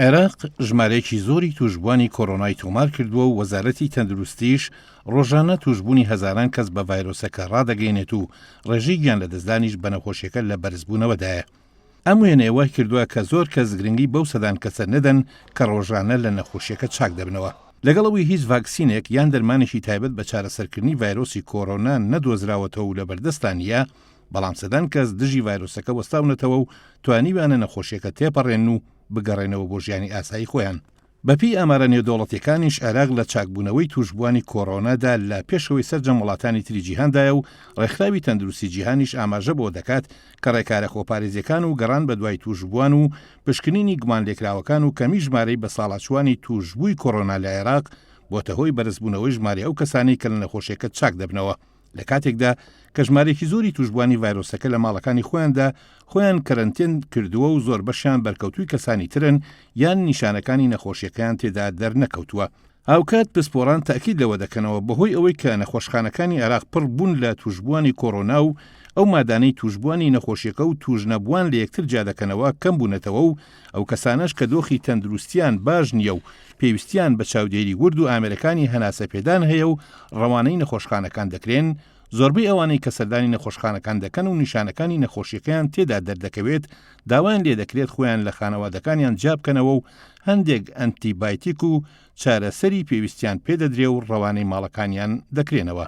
عێراق ژمارەیەکی زۆری تووشبووانی کۆرۆنای تۆمارکردووە و وەزارەتی تەندروستیش ڕۆژانە تووشبوونی هەزاران کەس بە ڤایرۆسەکە ڕادەگەیەنێت و ڕێژەی گیانلەدەستدانیش بە نەخۆشیەکە لە بەرزبوونەوەدایە. ئەم وێنەیە وای کردووە کە زۆر کەس گرنگی بەو سەدان کەسە نەدەن کە ڕۆژانە لە نەخۆشیەکە چاک دەبنەوە. لەگەڵ ئەوەی هیچ ڤاکسینێک یان دەرمانێکی تایبەت بە چارەسەرکردنی ڤایرۆسی کۆرۆنا نەدۆزراوەتەوە و لەبەردەستا نییە، بەڵام سەدان کەس دژی ڤایرۆسەکە وەستاونەتەوە و توانیویانە نەخۆشیەکە تێپەڕێنن و بگەڕێنەوە بۆ ژیانی ئاسایی خۆیان. بەپێی ئامارە نێودەوڵەتیەکانیش عێراق لە چاکبوونەوەی تووشبووانی کۆرۆنادا لە پێشەوەی سەرجەم وڵاتانی تری جیهاندایە و ڕێکخراوی تەندروستی جیهانیش ئاماژە بەوە دەکات کە ڕێکارە خۆپارێزیەکان و گەڕان بەدوای تووشبووان و پشکنینی گومانلێکراوەکان و کەمی ژمارەی بەساڵاچووانی تووشبووی کۆرۆنا لە عێراق بۆتە هۆی بەرزبوونەوەی ژمارەی ئەو کەسانەی کە لە نەخۆشیەکە چاک دەبنەوە. لە کاتێکدا کە ژمارەیەکی زۆری تووشبووانی ڤایرۆسەکە لە ماڵەکانی خۆیاندا خۆیان کەرەنتێن کردووە و زۆربەشیان بەرکەوتووی کەسانی ترن یان نیشانەکانی نەخۆشیەکەیان تێدا دەرنەکەوتووە. هاوکات پسپۆڕان تەئکید لەوە دەکەنەوە بەهۆی ئەوەی کە نەخۆشخانەکانی عێراق پڕ بوون لە تووشبووانی کۆرۆنا و ئەو مادانەی تووشبووانی نەخۆشیەکە و تووشنەبووان لە یەکتر جیادەکەنەوە کەم بوونەتەوە و ئەو کەسانەش کە دۆخی تەندروستیان باش نییە و پێویستیان بە چاودێری ورد و ئامێرەکانی هەناسەپێدان هەیە و ڕەوانەی نەخۆشخانەکان دەکرێن، زۆربەی ئەوانەی کە سەردانی نەخۆشخانەکان دەکەن و نیشانەکانی نەخۆشیەکەیان تێدا دەردەکەوێت داوایان لێدەکرێت خۆیان لە خانەوادەکانیان جیابکەنەوە و هەندێک ئەنتیبایتیک و چارەسەری پێویستیان پێدەدرێ و ڕەوانەی ماڵەکانیان دەکرێنەوە.